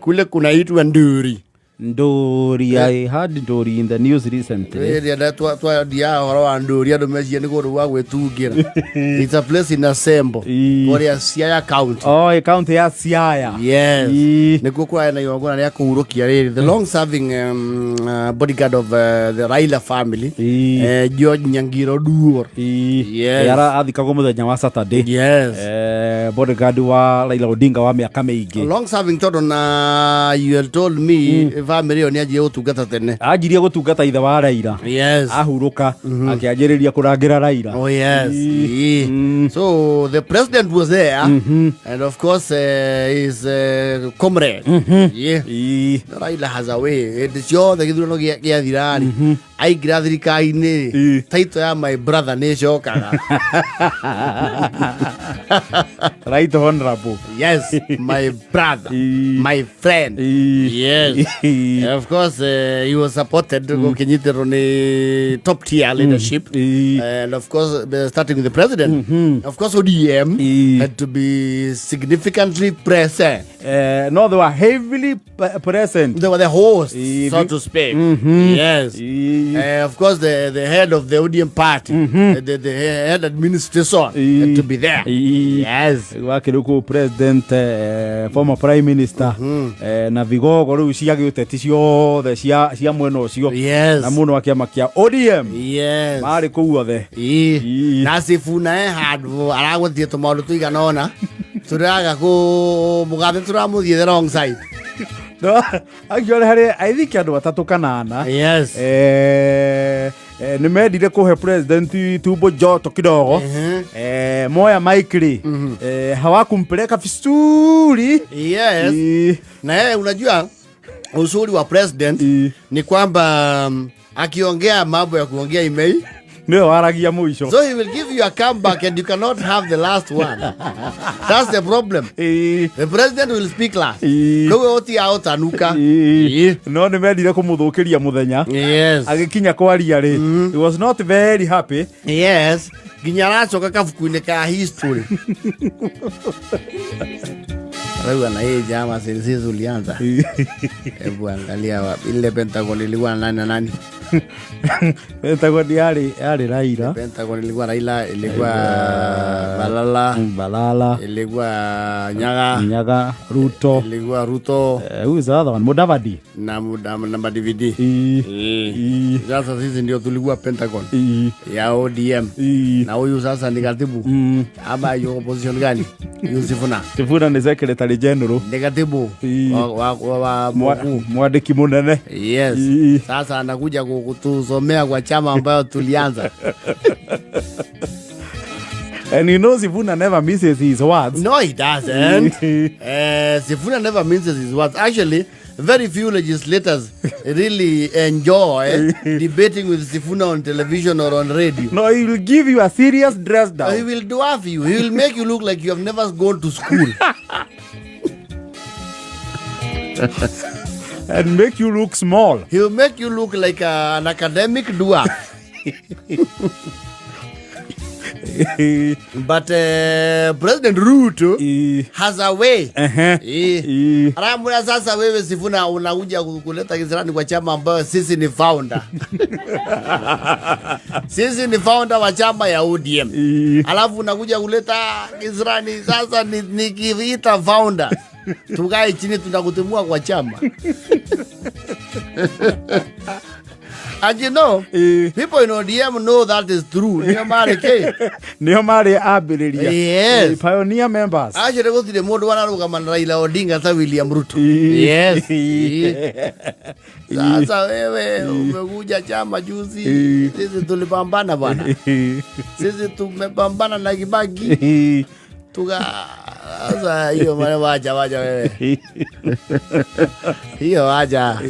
Kule kunaitwa Nduri. Nduri, I heard Nduri in the news recently. Ĩrĩa twaria ũhoro wa Nduri, andũ meciria nĩ kũndũ gwa gwĩtungĩra. It's a place in Asembo, kũrĩa Siaya County. Oh, ĩ county ya Siaya. Yes. Ii. Nĩkuo kũrarĩ na igongona rĩa kũhurũkia rĩrĩ the long serving bodyguard of the Raila family, George Nyangiro Duor. Yes. Ara athikagwo mũthenya wa Saturday. Yes. Bodyguard wa Raila Odinga wa mĩaka mĩingĩ. Long serving tondũ na you had told me family ĩyo nĩ anjirie gũtungata tene. Anjirie gũtungata ithe wa Raila. Yes. Ahurũka akĩanjĩrĩria kũrangĩra Raila. Oh yes. So the president was there, and of course his comrade. Yeah. Raila has a way. Hĩndĩ ciothe gĩthurano gĩathira rĩ, aingĩra thirikari-inĩ, title ya my brother nĩ ĩcokaga. Right honorable. Yes, my brother, my friend. Yes. Of course, he was supported gũkĩnyitĩrwo nĩ top tier leadership. And of course, starting with the president, of course, ODM had to be significantly present. No, they were heavily present. They were the hosts, so to speak. Yes. Of course, the head of the ODM party, the head administration, had to be there. Yes. Wakĩrĩ kũu president, former prime minister, na vigogo rĩu cia gĩũteti ciothe cia mwena ũcio na mũno wa kĩama kĩa ODM marĩ kũu othe. Na Sifuna e handũ aragũtie tũmaũndũ tũigana ũna tũraga kũ mũgathe tũramũthiĩ the wrong side. No, actually harĩ, I think, andũ atatũ kana ana nĩ mendire kũhe president tumbo joto kidogo. Moya mic rĩ, hawakumpeleka vizuri. Na yeye, unajua uzuri wa president ni kwamba akiongea mambo ya kuongea imei Nĩwe waragia mũico. So he will give you a comeback and you cannot have the last one. That's the problem. The president will speak last. Koguo gũtiga gũtanuka. No nĩ mendire kũmũthũkĩria mũthenya. Agĩkinya kwaria rĩ, he was not very happy. Yes, nginya aracoka kabuku-inĩ ka history rauga na hii chama sisi tulianza. Hebu angalia ile Pentagon ilikuwa na nani na nani? Pentagon yarĩ Raila. Pentagon ilikuwa Raila, ilikuwa Balala, Balala, ilikuwa Nyaga, Nyaga, Ruto, ilikuwa Ruto. Who is the other one? Mudavadi. Na DVD. Sasa sisi ndio tulikuwa Pentagon ya ODM. Na huyu sasa ni katibu ama yuko position gani? Yusifuna. Sifuna nĩ secretary general. Ni katibu wa mkuu. Mwandĩki mũnene. Yes. Sasa anakuja kutusomea kwa chama ambayo tulianza. And you know Sifuna never misses his words. No, he doesn't. Sifuna never minces his words. Actually, very few legislators really enjoy debating with Sifuna on television or on radio. No, he will give you a serious dress down. He will dwarf you. He will make you look like you have never gone to school. And make you look small. He will make you look like an academic dwarf. But President Ruto has a way. Aramwira, sasa wewe Sifuna unakuja kuleta kisirani kwa chama ambayo sisi ni founder. Sisi ni founder wa chama ya ODM. Alafu unakuja kuleta kisirani sasa nikiita founder. Tukae chini, tunakutimua kwa chama. And you know, people in ODM know that is true. Nĩo marĩ kĩ? Nĩo marĩ ambĩrĩria. Yes. Pioneer members. Actually gũtirĩ mũndũ wararũgama na Raila Odinga ta William Ruto. Yes. Sasa wewe umekuja chama juzi, sisi tulipambana bwana. Sisi tumepambana na Kibaki. Tuka sasa hiyo mara, wacha wacha wewe. Hiyo wacha.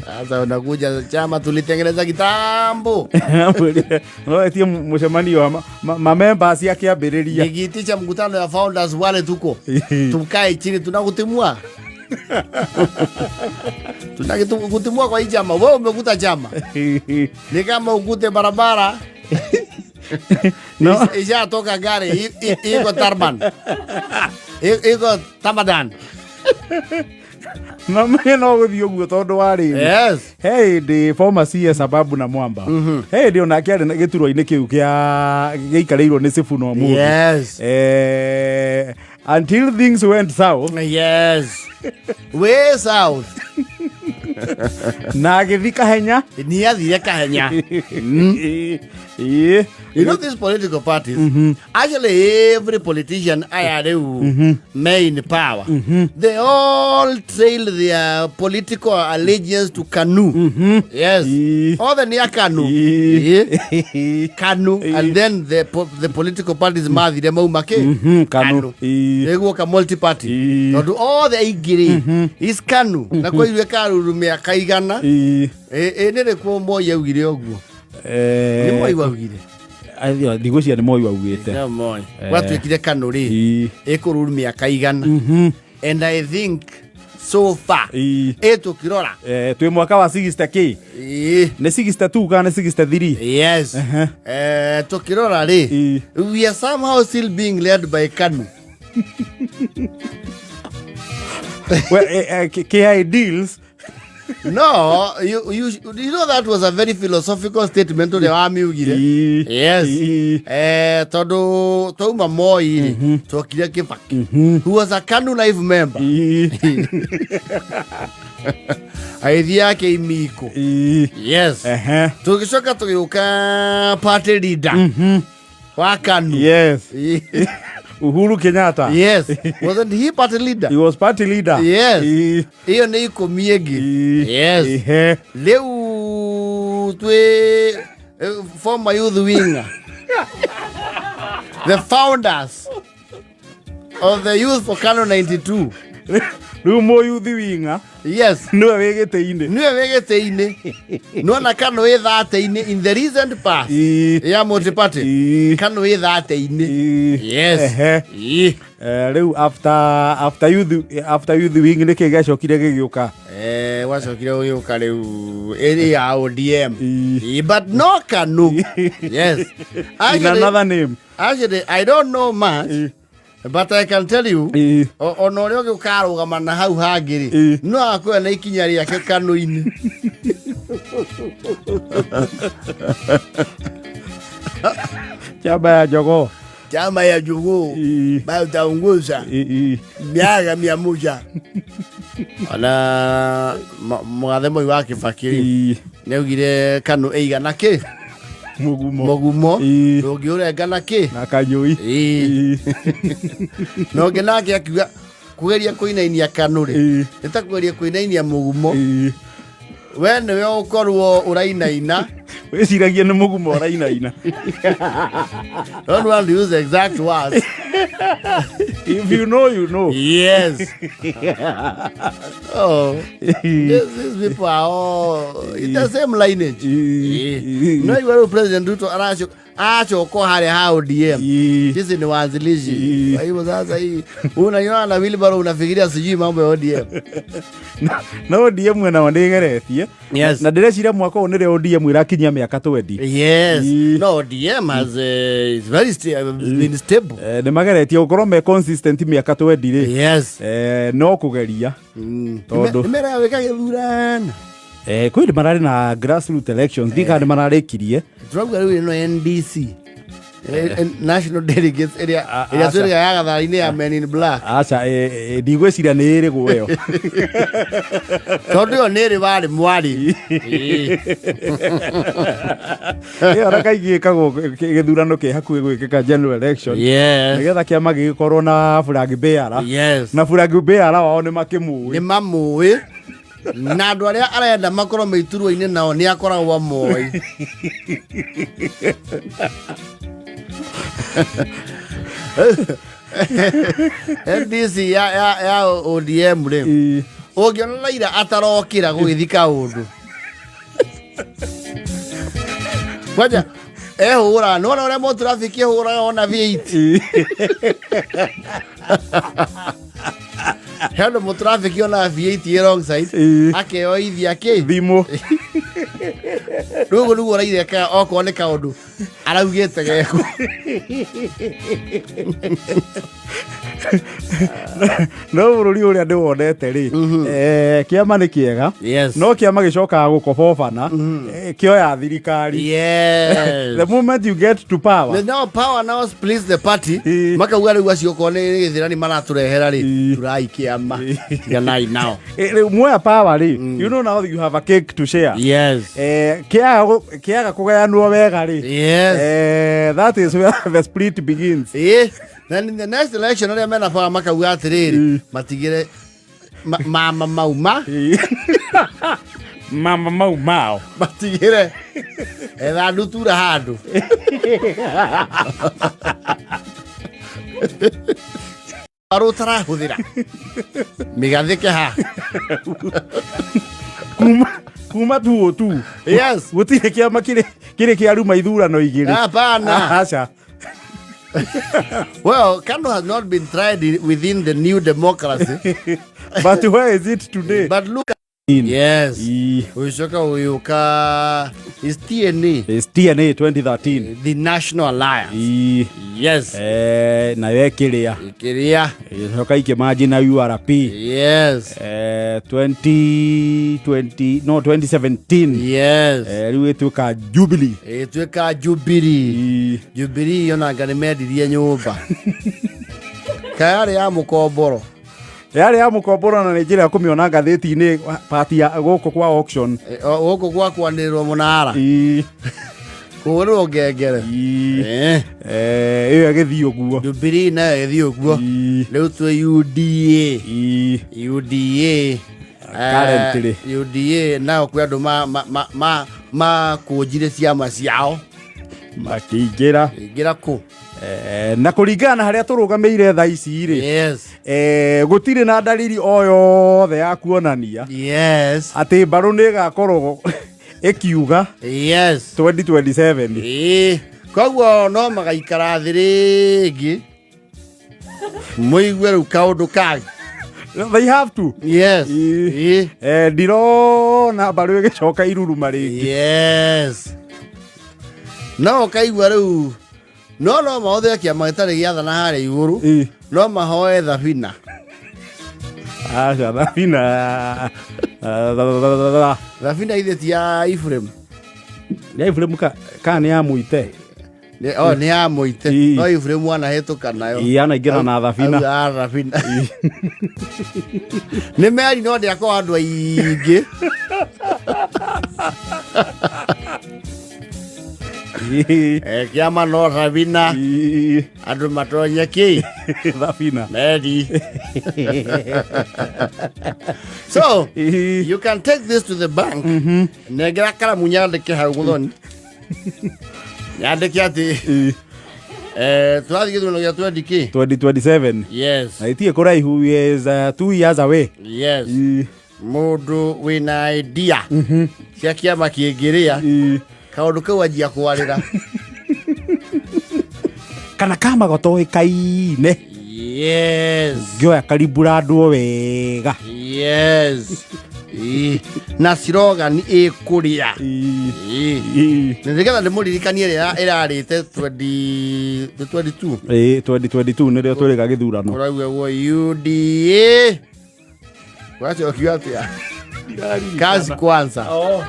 Sasa unakuja chama tulitengeneza kitambo. No etie mũcemanio wa mamembers akĩambĩrĩria. Nikiitisha mkutano ya founders wale tuko. Tukae chini, tunakutimua. Tunakutimua kwa hii chama. Wewe umekuta chama. Ni kama ukute barabara No. Ishatoka gari iko tarmac. Iko tamadan. Na menye no gũthiĩ ũguo tondũ wa rĩrĩ, he hĩndĩ former CS Ababu na Mwamba, he hĩndĩ onake arĩ na gĩturwa-inĩ kĩu kĩa gĩikarĩirwo nĩ Sifuna Ũmũthĩ. Until things went south. Yes, way south. Na agĩthi Kahenya. Nĩ athire Kahenya. You know these political parties, actually every politician aya rĩu main power, they all trail their political allegiance to KANU. Yes. Othe nĩ a KANU. KANU. And then the political parties mathire mauma kĩ? KANU. Nĩguoka multi party. Tondũ othe aingĩ rĩ is KANU. Na kwa ithuĩ karuru mĩaka 100. Ĩ nĩ rĩkuo Moi augire ũguo? Nĩ Moi waugire? Ndigwĩciria nĩ Moi waugĩte. No Moi. Gwatuĩkire KANU rĩ ĩkũruru mĩaka 100. And I think so far ĩ tũkĩrora Twĩ mwaka wa 60 kĩ? Nĩ 62 kana nĩ 63? Yes. Tũkĩrora rĩ, we are somehow still being led by KANU. Well, KI deals. No, you know that was a very philosophical statement ũrĩa wamiugire. Yes. Tondũ twauma Moi rĩ, twokire Kibaki, who was a KANU life member. Agĩthiĩ yake imiko. Yes. Tũgĩcoka tũgĩũka party leader wa KANU. Yes. Uhuru Kenyatta. Yes. Wasn't he party leader? He was party leader. Yes. Ĩyo nĩ 10 ĩngĩ. Yes. Rĩu twĩ former youth winger. The founders of the Youth for KANU 92. Rĩu mũyuthi winga nĩwe wĩ gĩtĩ-inĩ. Nĩwe wĩ gĩtĩ-inĩ. Nĩwona KANU wĩ 30-inĩ in the recent past ya multi-party. KANU wĩ 30-inĩ. Yes. Rĩu after youth wing nĩkĩ gĩacokire gĩgĩũka? Gwacokire gũgĩũka rĩu ĩrĩ ya ODM. But no KANU. Yes. In Actually, another name. Actually, I don't know much, but I can tell you, ona ũrĩa ũngĩ ũkarũgama na hau hangĩ rĩ, no akoya na ikinya rĩake KANU-inĩ. Chama ya jogoo. Chama ya jogoo bado utaongoza miaka 100. Ona mũgathe Moi wa Kibaki rĩ, nĩ augire KANU ĩigana kĩ? Mũgumo. Mũgumo. Ndũngĩũrenga na kĩ? Na kanyũi. Na ũngĩ nake akiuga kũgeria kũinainia KANU rĩ, nĩ ta kũgeria kũinainia mũgumo. We nĩwe ũkorwo ũrainaina. Wĩciragie nĩ mũgumo ũrainaina. Don't want to use the exact words. If you know, you know. Yes. Oh, these people are all in the same lineage. No, you are President Ruto aracoka harĩa ha ODM. Sisi ni waanzilishi. Kwa hivyo sasa hii unaiona na wheelbarrow unafikiria sijui mambo ya ODM. Na ODM nao nĩ ĩgeretie. Na ndĩreciria mwaka ũyũ nĩrĩo ODM ĩrakinyia mĩaka 20. Yes. No, ODM has is very been stable. Nĩ mageretie gũkorwo me consistent mĩaka 20 rĩ. No kũgeria. Tondũ Nĩ mera wĩka gĩthurano. Kwĩ ndĩ mararĩ na grassroots elections, ndiĩ kana nĩ mararĩkirie. Turauga rĩu ĩno NDC, National Delegates ĩrĩa ĩrĩa aca. twĩrĩga ya gatharĩ-inĩ ya Men in Black. Aca, ndigwĩciria nĩ ĩrĩgwo ĩyo. Tondũ ĩyo nĩ ĩrĩ warĩ mwarĩ. Ĩyo na kaingĩ ĩkagwo gĩthurano kĩ hakuhĩ gwĩkĩka, general election. Nĩgetha kĩama gĩgĩkorwo na flag bearer. Na flag bearer wao nĩ makĩmũĩ. Nĩ mamũĩ na andũ arĩa arenda makorwo me iturwa-inĩ nao nĩ akoragwo amoĩ. NDC ya ODM rĩ, ũngĩona Raila atarokĩra gũgĩthi kaũndũ kwanja ehũra, nĩwona ũrĩa mũtrafiki ehũraga ona V8. He ũndũ mũtrafiki ona V8 ĩ wrong side, akeoithia kĩ? Thimũ. Rĩu ũguo nĩguo ũraireka okorwo nĩ kaũndũ araugĩte gekwo. No bũrũri ũrĩa ndĩwonete rĩ, kĩama nĩ kĩega, no kĩama gĩcokaga gũkobobana kĩoya thirikari. The moment you get to power. The now power now splits the party. Makauga rĩu acio okorwo nĩ gĩthĩrani maratũrehera rĩ, turai kĩama, tiganai nao. Rĩu muoya power rĩ, you know now you have a cake to share. Kĩaga kũgayanwo wega rĩ, that is where the split begins. Ĩĩ. Then in the next election arĩa mena power makauga atĩrĩrĩ, matigĩre mama mauma. Mama mau mao. Matigĩre etha ndutura handũ. Arũ ũtarahũthĩra mĩgathĩke ha. Kuma tu tu. Gũtirĩ kĩama kĩrĩ kĩaruma ithurano igĩrĩ. Hapana. Aca. Well, KANU has not been tried within the new democracy. But where is it today? But look at Yes. Ucoka ũgĩũka is TNA. Is TNA 2013. The National Alliance. Yes. Nayo ĩkĩrĩa. Ĩkĩrĩa. Ĩgĩcoka ikĩmanji na URP. Yes. 2020, no, 2017. Yes. Rĩu ĩtuĩka Jubilee. Ĩtuĩka Jubilee. Jubilee yonanga nĩ mendirie nyũmba. Kayarĩ ya mũkomboro. Yarĩ ya mũkomboro na nĩ njĩra ya kũmĩona ngathĩti-inĩ pati ya gũkũ kwa auction. Gũkũ gwa kwanĩrĩrwo mũnara. Kũhũrĩrwo ngengere. Ĩyo ĩgĩthiĩ ũguo. Jubilee nayo ĩgĩthiĩ ũguo. Rĩu twĩ UDA. UDA. Currently. UDA nayo kwĩ andũ makũnjire ciama ciao. Makĩingĩra. Ingĩra kũ? Na kũringana na harĩa tũrũgamĩire thaa ici rĩ, Yes. Gũtirĩ na dalili o yothe ya kuonania Yes. atĩ mbarũ nĩ ĩgakorwo ĩkiuga Yes. 2027. Ĩĩ. Koguo no magaikara thĩ rĩngĩ mũigue rĩu kaũndũ kangĩ. They have to. Yes. Ĩĩ. Ĩĩ. Ndirona mbarũ ĩgĩcoka iruruma rĩngĩ. Yes. No ũkaigua rĩu no mahũthĩre kĩama gĩtarĩ gĩathana harĩa igũrũ. Ĩĩ. No mahoe thabina. Aca, thabina. Thabina ithe ti ya Ephraim. Ya Ephraim ka nĩ ya Mũite? Nĩ, oh, nĩ ya Mũite. Ĩĩ. No Ephraim anahĩtũka nayo. Ĩĩ, anaingĩra na thabina. Auga thabina. Nĩ meri no ndĩakorwo andũ aingĩ. Ĩĩ. Kĩama no thabina. Ĩĩ. Andũ matonye kĩ? Thabina. Meri. So, Ĩĩ. you can take this to the bank. Nengera karamu nyandĩke hau mũthoni. Nyandĩke atĩ, Ĩĩ. Tũrathiĩ gĩthurano gĩa 20 kĩ? 2027. Yes. Na itirĩ kũraihu, is 2 years away. Yes. Ĩĩ. Mũndũ wĩna idea cia kĩama kĩngĩrĩa, Ĩĩ. kaũndũ kau anjia kwarĩra. Kana kama gotoĩkaine. Yes. Ngĩoya kariburandwo wega. Yes. Ĩĩ. Na slogan ĩkũrĩa. Ĩĩ. Ĩĩ. Ĩĩ. Na nĩgetha ndĩmũririkanie ĩrĩa ĩrarĩte 2022. Ĩĩ, 2022 nĩrĩo twĩrĩga gĩthurano. Ũrauga guo UDA. Wacokio atĩa? Kazi kwanza. Oh.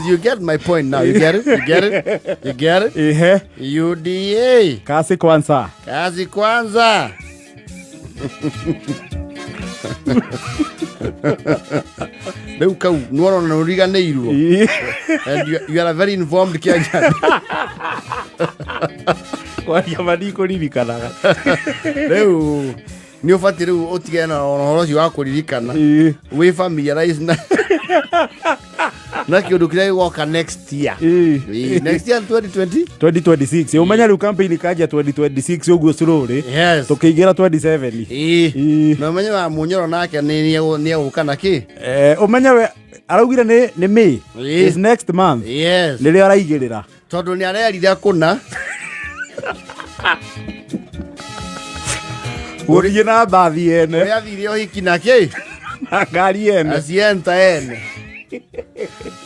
You get my point now. You get it? You get it? You get it? Ehe. UDA. Kazi kwanza. Kazi kwanza. Rĩu kau nĩwona nĩ ũriganĩirwo. Ĩĩ. And you are a very informed Kenyan. Kwaria ma ndikũririkanaga. Rĩu nĩ ũbatiĩ rĩu ũtigane na ũhoro ũcio wa kũririkana. Ĩĩ. Wĩ familiarize na kĩũndũ kĩrĩa gĩgoka next year. Ĩĩ. Ĩĩ, next year 2020? 2026. Ũmenya rĩu campaign kanjia 2026 ũguo slowly. Yes. Tũkĩingĩra 27. Ĩĩ. Ĩĩ. Na ũmenye wa Munyoro nake nĩ egũka na kĩ? Ũmenye we araugire nĩ May. Ĩĩ. Is next month. Yes. Nĩrĩo araigĩrĩra. Tondũ nĩ arerire kũna. Gũthiĩ na mbathi ene. Ũrĩa athire ũhiki na kĩ? Na ngari ene. Acienta ene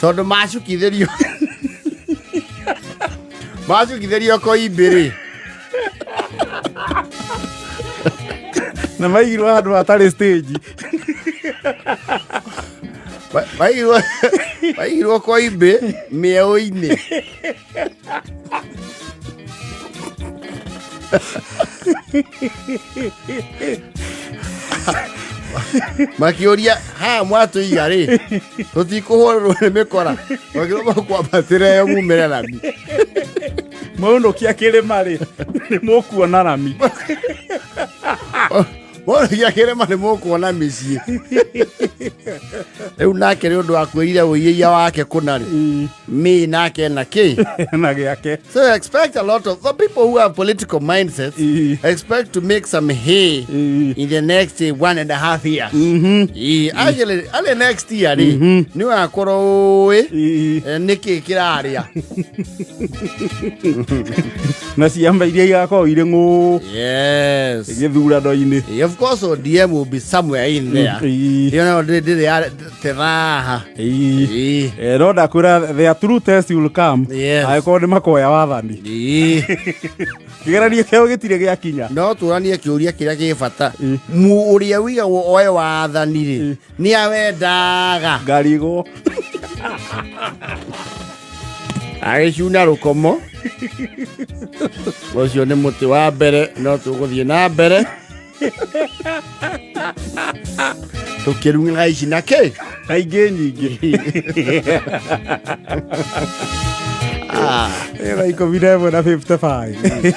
tondũ macukithĩrio koimbĩ rĩ. Na maigirwo handũ hatarĩ stage. Maigirwo koimbĩ mĩeũ-inĩ. Makĩũria haha mwatũiga rĩ, tũtikũhũrĩrwo nĩ mĩkora, makĩrwo makwambatĩra ĩyo mumĩre rami. Mwaũnũkia kĩrĩma rĩ, nĩ mũkuona rami. Mwaũnũkia kĩrĩma nĩ mũkuona mĩciĩ. Rĩu nake nĩ ũndũ wa kwĩrira ũiĩia wake kũna rĩ, mi nake na kĩ na gĩake. So expect a lot of the people who have political mindsets expect to make some hay in the next 1.5 years. Actually, early next year rĩ, nĩ ũgakorwo ũĩ nĩkĩ kĩrarĩa. Na ciama iria igakorwo irĩ ng'ũ gĩthurano-inĩ. Of course ODM will be somewhere in there. Ndĩrĩ ya teraha. No ndakwĩra their true test will come angĩkorwo nĩ makoya wathani. Kĩgeranio kĩao gĩtirĩ gĩakinya. No tũranie kĩũria kĩrĩa gĩ bata, mu ũrĩa wigagwo oe wathani rĩ, nĩ awendaga? Ngarigwo. Agĩcuna rũkomo ũcio nĩ mũtĩ wa mbere, no tũgũthiĩ na mbere tũkĩrung'aga ici na kĩ na ingĩ nyingĩ. 11:55.